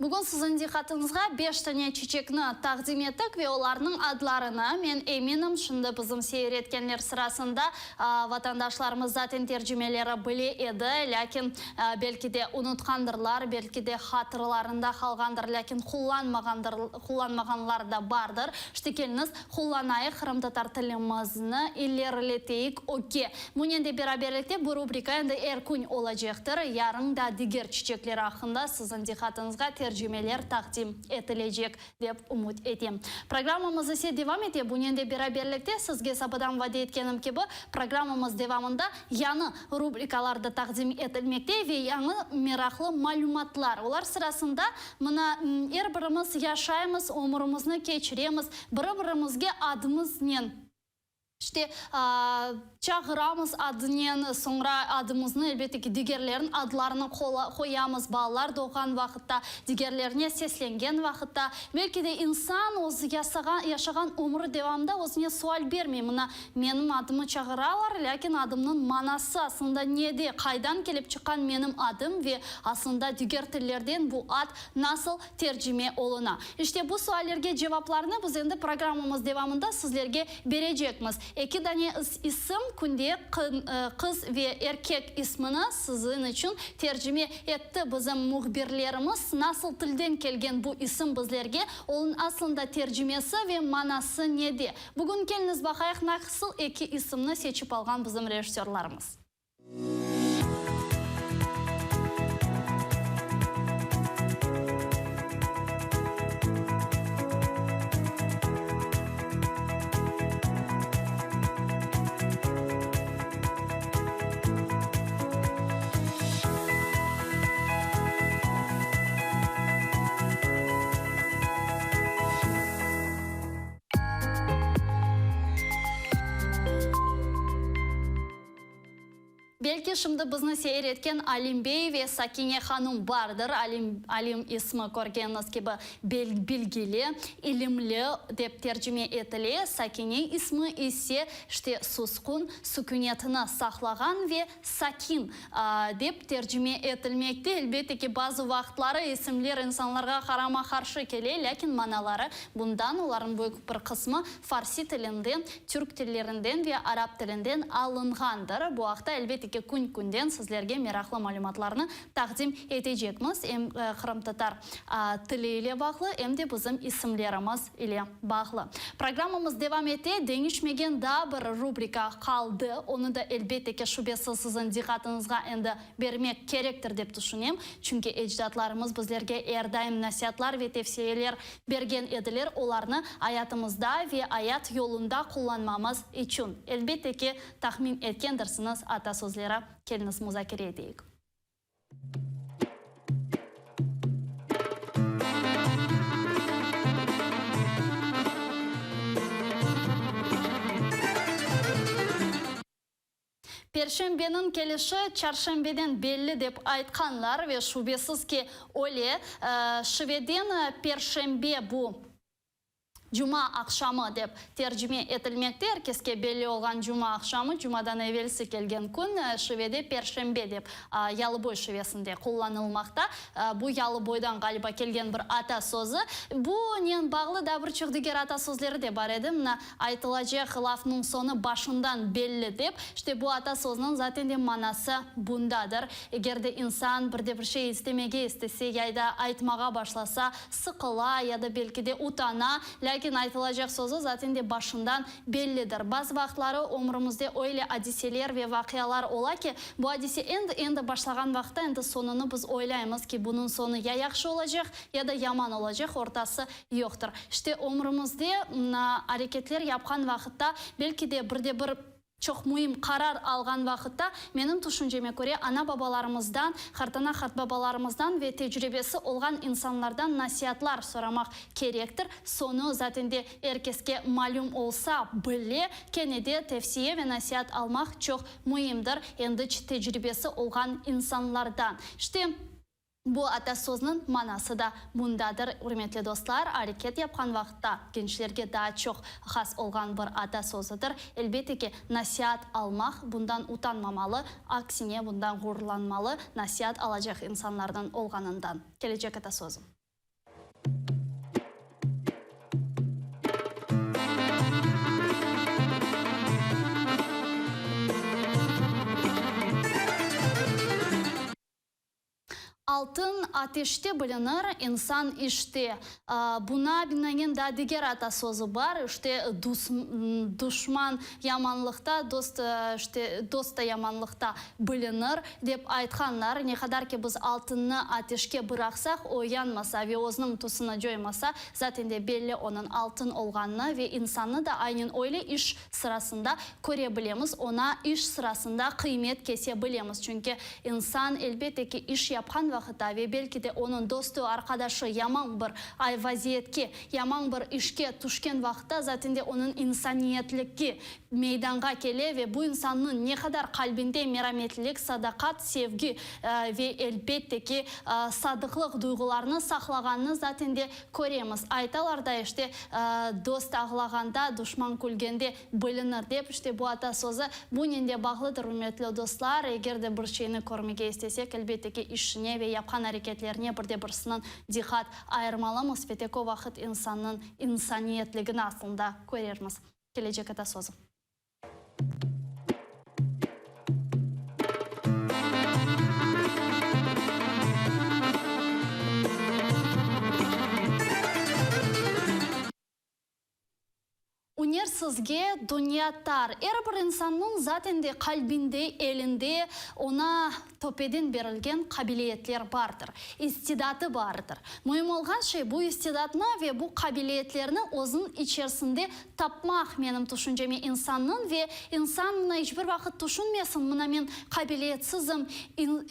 Bugün siziñ diqqatıñızğa beş tane çiçekni taqdim ettik ve olarnıñ adlarını, men eminim, şimdi bizim seyir etkenler sırasında vatandaşlarımız zaten tercimeleri bile edi, lâkin belki de unutqandırlar, belki de hatırlarında qalğandır, lâkin qullanmağanlar da bardır. İşte, keliñiz, qullanayıq qırımtatar tilimizni, ilerileteyik ögge. Bunen de beraberlikte bu rubrika endi er kün olacaqtır. Yarın da diger çiçekler aqqında siziñ diqqatıñızğa tercimeler taqdim etilecek, dep ümüt etem. Programmamız ise devam ete. Bunen de beraberlikte sizge sabadan vade etkenim kibi, programmamız devamında yañı rubrikalar da taqdim etilmekte ve yañı meraqlı malümatlar. Olar sırasında, mına, er birimiz yaşaymız, ömürimizni keçiremiz, biri-birimizge adımıznen. İşte, çağıramız adınen, soñra adımıznı, elbette ki, digerlerniñ adlarını qoyamız, balalar doğğan vaqıtta, digerlerine seslengen vaqıtta. Belki de insan özü yasağan, yaşağan ömrü devamında özüne sual bermey, mına, menim adımı çağıralar, lâkin adımnıñ manası aslında nede, qaydan kelip çıqqan menim adım ve aslında diger tillerden bu ad nasıl tercime oluna? İşte bu suallerge cevaplarnı biz endi programmamız devamında sizlerge berecekmiz. Eki dane isim, künde qız ve erkek ismini siziñ içün tercime etti bizim mühbirlerimiz. Nasıl tilden kelgen bu isim bizlerge, onıñ aslında tercimesi ve manası nede? Bugün keliñiz baqayıq nasıl eki isimni seçip alğan bizim rejissörlarımız. Belki şimdi bizni seyir etken Alim bey ve Sakine hanum bardır. Alim, Alim ismi, körgeniñiz kibi, bilgili, ilimli dep tercime etile, Sakine ismi ise, işte, susqun, sükünetini saqlağan ve sakin dep tercime etilmekte. Elbette ki, bazı vaqıtları isimler insanlarğa qarama-qarşı kele, lâkin manaları bundan, olarnıñ büyük bir qısmı farsi tilinden, türk tillerinden ve arap tilinden alınğandır. Bu aqta, elbette ki. ki, kün-künden sizlerge meraqlı malümatlarnı taqdim etecekmiz, em qırımtatar tili ile bağlı, em de bizim isimlerimiz ile bağlı. Programmamız devam ete, deñişmegen daa bir rubrika qaldı, onı da elbette ki, şübesiz siziñ diqqatıñızğa endi bermek kerektir dep tüşünem, çünki ecdatlarımız bizlerge er daim nasiatlar ve tevsiyeler bergen ediler, olarnı ayatımızda ve ayat yolunda qullanmamız içün. Elbette ki, tahmin etkendirsiñiz, ata sözleri. Keliñiz muzakere eteyik. Perşembeniñ kelişi çarşembeden belli dep aytqanlar ve şübesiz ki, öyle. Şiveden perşembe bu cuma aqşamı dep tercime etilmekte. Er keske belli olğan cuma aqşamı, cumadan evelsi kelgen kün şivede perşembe dep Yalıboy şivesinde qullanılmaqta. Bu Yalıboydan ğaliba kelgen bir ata sözü. Bunen bağlı daa bir çoq diger ata sözleri de bar edi. Mına, Aytılacaq lafnıñ soñu başından belli dep, işte bu ata sözniñ zaten de manası bundadır. Eger de insan bir de bir şey istemege istese ya da aytmağa başlasa, sıqıla ya da belki de utana, lâkin aytılacaq sözü zaten de başından bellidir. Bazı vaqıtları ömrümizde öyle adiseler ve vaqialar ola ki, bu adise endi-endi başlağan vaqıtta endi soñunı biz oylaymız ki, bunıñ soñu ya yahşı olacaq, ya da yaman olacaq, ortası yoqtır. İşte, ömrümizde areketler yapqan vaqıtta, belki de bir de bir çoq müim qarar alğan vaqıtta, menim tüşünceme köre, ana-babalarımızdan, qartana-qartbabalarımızdan ve tecribesi olğan insanlardan nasiatlar soramaq kerektir. Soñu, zaten de, er keske malüm olsa bile, kene de tevsiye ve nasiat almaq çoq müimdir, endi tecribesi olğan insanlardan. İşte. Bu atasözniñ manası da bundadır, ürmetli dostlar, areket yapqan vaqıtta gençlerge daa çoq has olğan bir atasözüdir. Elbette ki, nasiat almaq, bundan utanmamalı, aksine bundan ğururlanmalı, nasiat alacaq insanlarnıñ olğanından. Kelecek atasözü. Altın ateşte bilinir, insan işte. Buna binaen daa diger ata sözü bar, işte, duşman yamanlıqta, dost, işte, dost da yamanlıqta bilinir, dep aytqanlar. Ne qadar ki biz altınnı ateşke bıraqsaq, o yanmasa ve özüniñ tüsüni coymasa, zaten de belli onıñ altın olğanını ve insannı da aynen öyle iş sırasında köre bilemiz, oña iş sırasında qıymet kese bilemiz. Çünki insan, elbette ki, iş yapqan vaqıtta ve belki de onıñ dostu, arqadaşı yaman bir vaziyetke, yaman bir işke tüşken vaqıtta, zaten de onıñ insaniyetligi meydanğa kele ve bu insannıñ ne qadar qalbinde merametlilik, sadaqat, sevgi ve, elbette ki, sadıqlıq duyğularını saqlağanını zaten de Köremiz, aytalar da işte, dost ağlağanda, duşman külgende bilinir dep, işte bu ata sözü bunen de bağlıdır, ürmetli dostlar, eger de bir şeyni körmege istesek, elbette ki, işine ve yapqan areketlerine bir de birisiniñ diqqat ayırmalımız ve tek o vaqıt insannıñ insaniyetligini aslında körermiz. Kelecek ata sözü. Üner sizge dünya tar. Er bir insannıñ zaten de qalbinde, elinde oña töpeden berilgen qabiliyetler bardır, istidatı bardır. Müim olğan şey, bu istidatnı ve bu qabiliyetlerni özüniñ içerisinde tapmaq, menim tüşünceme, insannıñ ve insan mına iç bir vaqıt tüşünmesin, mına men qabiliyetsizim,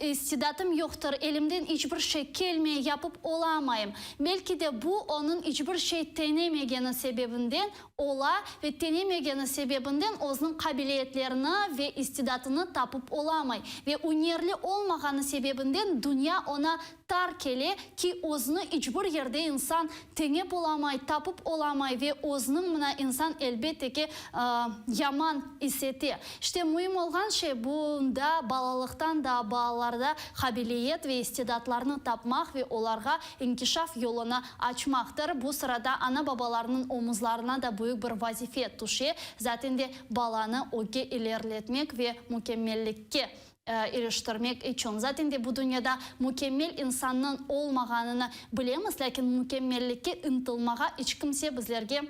istidatım yoqtır, elimden iç bir şey kelmey, yapıp olamayım. Belki de bu onıñ iç bir şey tenemegeni sebebinden ola ve tenemegeni sebebinden özüniñ qabiliyetlerini ve istidatını tapıp olamay ve ünerli olmağanı sebebinden dünya oña tar kele ki, özüni iç bir yerde insan teñep olamay, tapıp olamay ve özüniñ mına insan elbette ki, yaman is ete. İşte, müim olğan şey bunda balalıqtan da balalarda qabiliyet ve istidatlarnı tapmaq ve olarğa inkişaf yolunı açmaqtır. Bu sırada ana-babalarnıñ omuzlarına da büyük bir vazife tüşe, zaten de balanı ögge ilerletmek ve mükemmellikke. İriştirmek içün. Zaten de bu dünyada mükemmel insannıñ olmağanını bilemiz, lâkin mükemmellikke ıntılmağa iç kimse bizlerge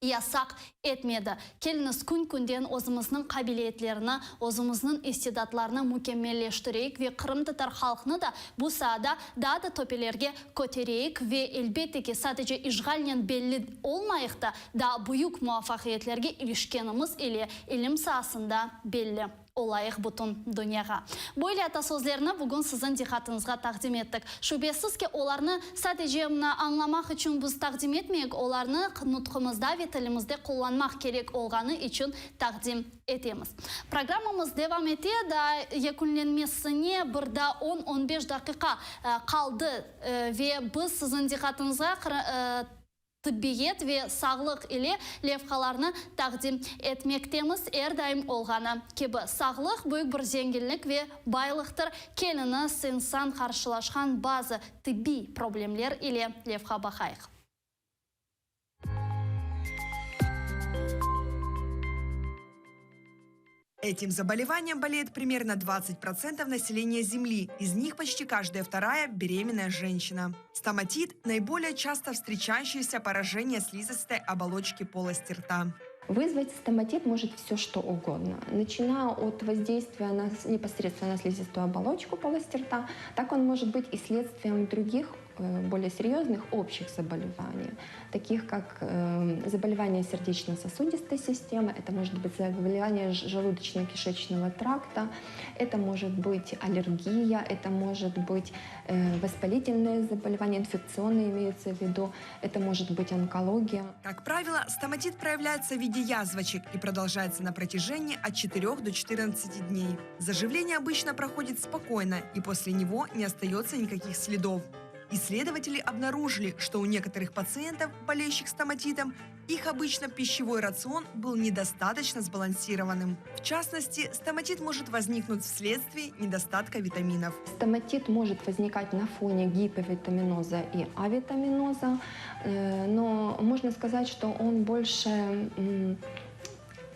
yasaq etmedi. Keliñiz, kün-künden özümizniñ qabiliyetlerini, özümizniñ istidatlarını mükemmelleştireyik ve qırımtatar halqnı da bu saada daa da töpelerge kötereyik ve, elbette ki, sadece işğalnen belli olmayıq da, daa büyük muvafaqiyetlerge irişkenimiz ile ilim saasında belli olayıq bütün dünyağa. Böyle atasözlerni bugün siziñ diqqatıñızğa taqdim ettik. Şübesiz ki, olarnı sadece mına añlamaq içün biz taqdim etmeyik, olarnı nutqumızda ve tilimizde qullanmaq kerek olğanı içün taqdim etemiz. Programmamız devam ete, daa yekünlenmesine bir daa on, on beş daqiqa qaldı ve biz siziñ diqqatıñızğa Tıbbiyet ve sağlıq ile levhalarnı taqdim etmektemiz, er daim olğanı kibi. Sağlıq, büyük bir zenginlik ve baylıqtır. Keliñiz, insan qarşılaşqan bazı tıbbiy problemler ile levha baqayıq.
Этим заболеванием болеет примерно 20% населения Земли. Из них почти каждая вторая – беременная женщина. Стоматит – наиболее часто встречающееся поражение слизистой оболочки полости рта.
Вызвать стоматит может все что угодно, начиная от воздействия на, непосредственно на слизистую оболочку полости рта, так он может быть и следствием других э, более серьезных общих заболеваний, таких как э, заболевания сердечно-сосудистой системы, это может быть заболевание желудочно-кишечного тракта, это может быть аллергия, это может быть э, воспалительные заболевания, инфекционные имеются в виду, это может быть онкология.
Как правило, стоматит проявляется в виде язвочек и продолжается на протяжении от 4 до 14 дней. Заживление обычно проходит спокойно и после него не остается никаких следов. Исследователи обнаружили, что у некоторых пациентов, болеющих стоматитом, их обычно пищевой рацион был недостаточно сбалансированным. В частности, стоматит может возникнуть вследствие недостатка витаминов.
Стоматит может возникать на фоне гиповитаминоза и авитаминоза, э, но можно сказать, что он больше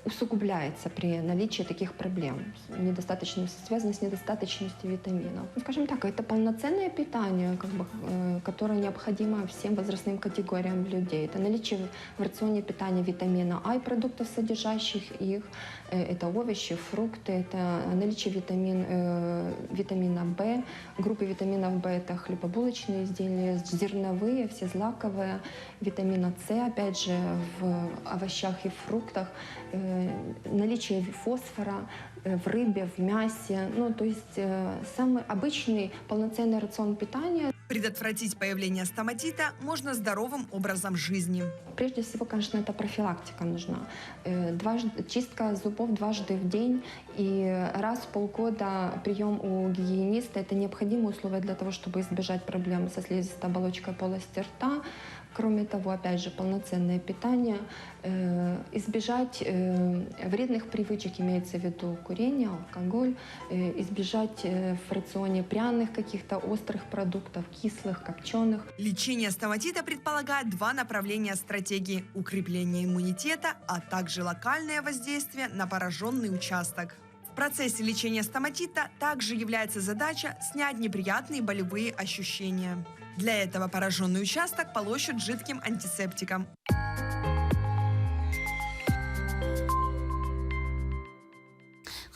усугубляется при наличии таких проблем, недостаточность, связанных с недостаточностью витаминов. Ну, скажем так, это полноценное питание, как бы, э, которое необходимо всем возрастным категориям людей. Это наличие в рационе питания витамина А и продуктов, содержащих их, э, это овощи, фрукты, это наличие витамин, э, витамина В, группы витаминов В это хлебобулочные изделия, зерновые, все злаковые, витамина С, опять же, в овощах и фруктах, э, наличие фосфора э, в рыбе, в мясе. Ну, то есть э, самый обычный полноценный рацион питания.
Предотвратить появление стоматита можно здоровым образом жизни.
Прежде всего, конечно, это профилактика нужна. Дважды, чистка зубов дважды в день и раз в полгода прием у гигиениста – это необходимое условие для того, чтобы избежать проблем со слизистой оболочкой полости рта. Кроме того, опять же, полноценное питание, э, избежать э, вредных привычек, имеется в виду курение, алкоголь, э, избежать в рационе пряных каких-то острых продуктов, кислых, копченых.
Лечение стоматита предполагает два направления стратегии – укрепление иммунитета, а также локальное воздействие на пораженный участок. В процессе лечения стоматита также является задача снять неприятные болевые ощущения. Для этого пораженный участок полощут жидким антисептиком.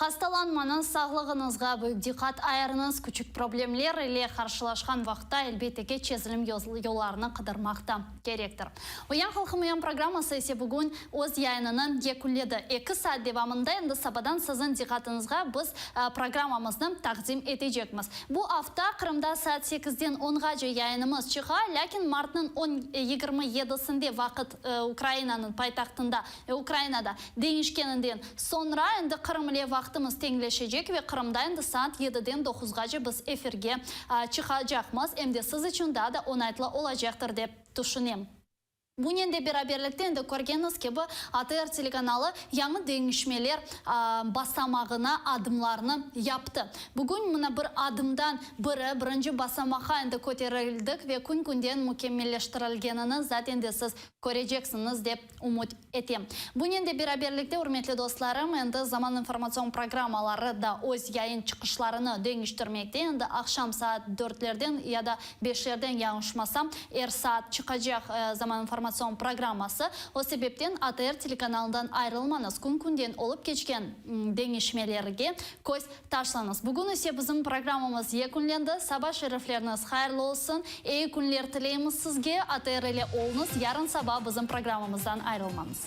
Hastalanmañız, sağlığıñızğa büyük diqqat ayırıñız, küçük problemler ile qarşılaşqan vaqıtta, elbette ki, çezilim yollarını qıdırmaq da kerektir. Uyan halqım uyan programması ise bugün öz yayınını yekünledi. Eki saat devamında endi sabadan siziñ diqqatıñızğa biz programmamıznı taqdim etecekmiz. Bu afta Qırımda saat sekizden onğace yayınımız çıqa, lâkin martnıñ on yigirmi yedisinde vaqıt Ukrainanıñ paytahtında, Ukrainada, deñişkeninden soñra endi Qırım ile vaqtımız teñleşecek ve Qırımda endi saat yediden doquzğace biz efirge çıqacaqmız, em de siz içün daa da oñaytlı olacaqtır dep tüşünem. Bunen de beraberlikte endi körgeniñiz kibi, ATR telekanalı yañı deñişmeler basamağına adımlarnı yaptı. Bugün mına bir adımdan biri, birinci basamaqqa endi köterildik ve kün-künden mükemmelleştirilgenini zaten de siz köreceksiñiz dep ümüt etem. Bunen de beraberlikte, ürmetli dostlarım, endi Zaman informatsion programmaları da öz yayın çıqışlarını deñiştirmekte. Endi aqşam saat dörtlerden ya da beşlerden, yañlışmasam, er saat çıqacaq Zaman informatsion programması. O sebepten ATR telekanalından ayırılmañız, kün-künden olıp keçken deñişmelerge köz taşlañız. Bugün ise bizim programmamız yekünlendi. Saba şerifleriñiz hayırlı olsun. Eyi künler tileymiz sizge. ATR ile oluñız. Yarın saba bizim programmamızdan ayırılmañız.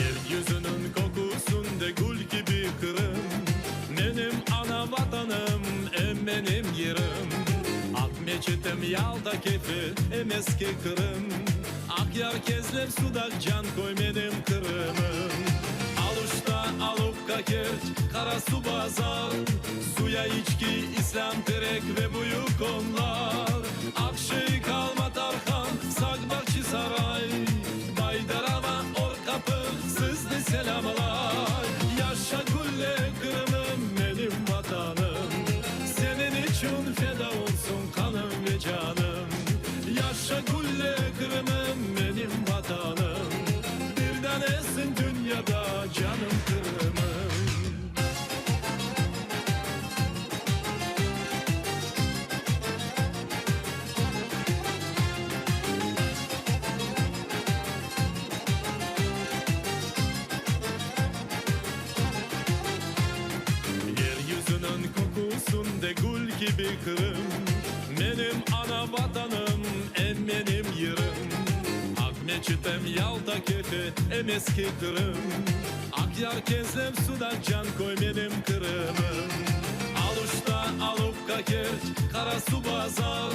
Yeryüzüniñ köküsinde gül kibi Qırım, Menim ana Vatanım, em menim yerim. Aqmeçitim, Yalta, Kefe, em eski Qırım, Aqyar, Kezlev, Sudaq, Canköy, menim Qırımım. Aluşta, Alupka, Kerç, Qarasuvbazar, Suya İçki, İslâm Terek ve Büyük Onlar, Aqşeyh, Alma Tarhan, Saq, Bahçisaray, Baydarava, Or Qapı sizni selâmlay. Yaşa gülle Qırımım, menim Vatanım, Seniñ içün feda olsun qanım ve canım. Yaşa gülle Qırımım, menim Vatanım, Bir danesiñ dünyada, canım Qırımım. Yeryüzüniñ köküsinde gül kibi Qırım, Menim ana Vatanım, em menim yırım. Aqmeçit em Yalta, Kefe, em eski Qırım, Aqyar, Kezlev, Sudaq, Canköy, menim Qırımım. Aluşta, Alupka, Kerç, Qarasuvbazar,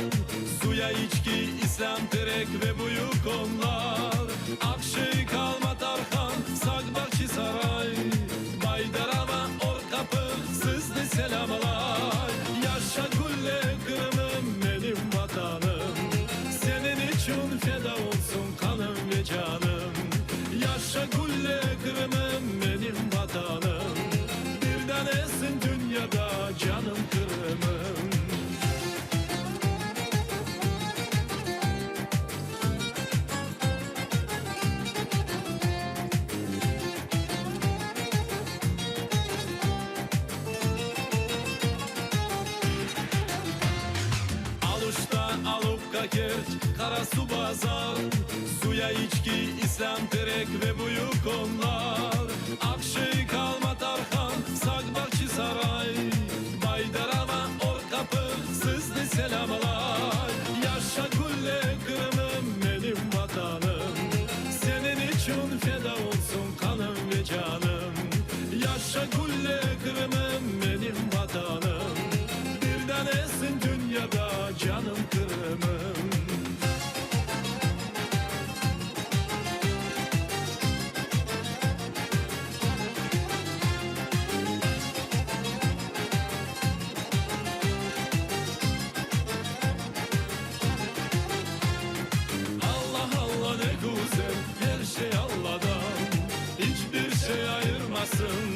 Suya İçki, İslâm Terek ve Büyük Onlar, Aqşeyh, Alma Tarhan, Saq, Bahçisaray, Baydarava, Or Qapı sizni selâmlay. Yaşa gülle Qırımım, menim Vatanım, Seniñ içün feda olsun qanım ve canım. Yaşa gülle Qırımım, menim Vatanım, Bir danesiñ dünyada, canım Qırımım. Aluşta, Alupka, Kerç, Qarasuvbazar, Suya İçki, İslâm Terek ve Büyük Onlar, Aqşeyh, Alma Tarhan, Saq, Bahçisaray, Baydarava, Or Qapı sizni selâmlay. Yaşa gülle Qırımım, menim Vatanım, Seniñ içün feda olsun qanım ve canım. Yaşa gülle Qırımım, menim Vatanım, Bir danesiñ dünyada, canım Qırımım. Allah Allah ne güzel her şey Allah'dan İç bir şey ayırmasın.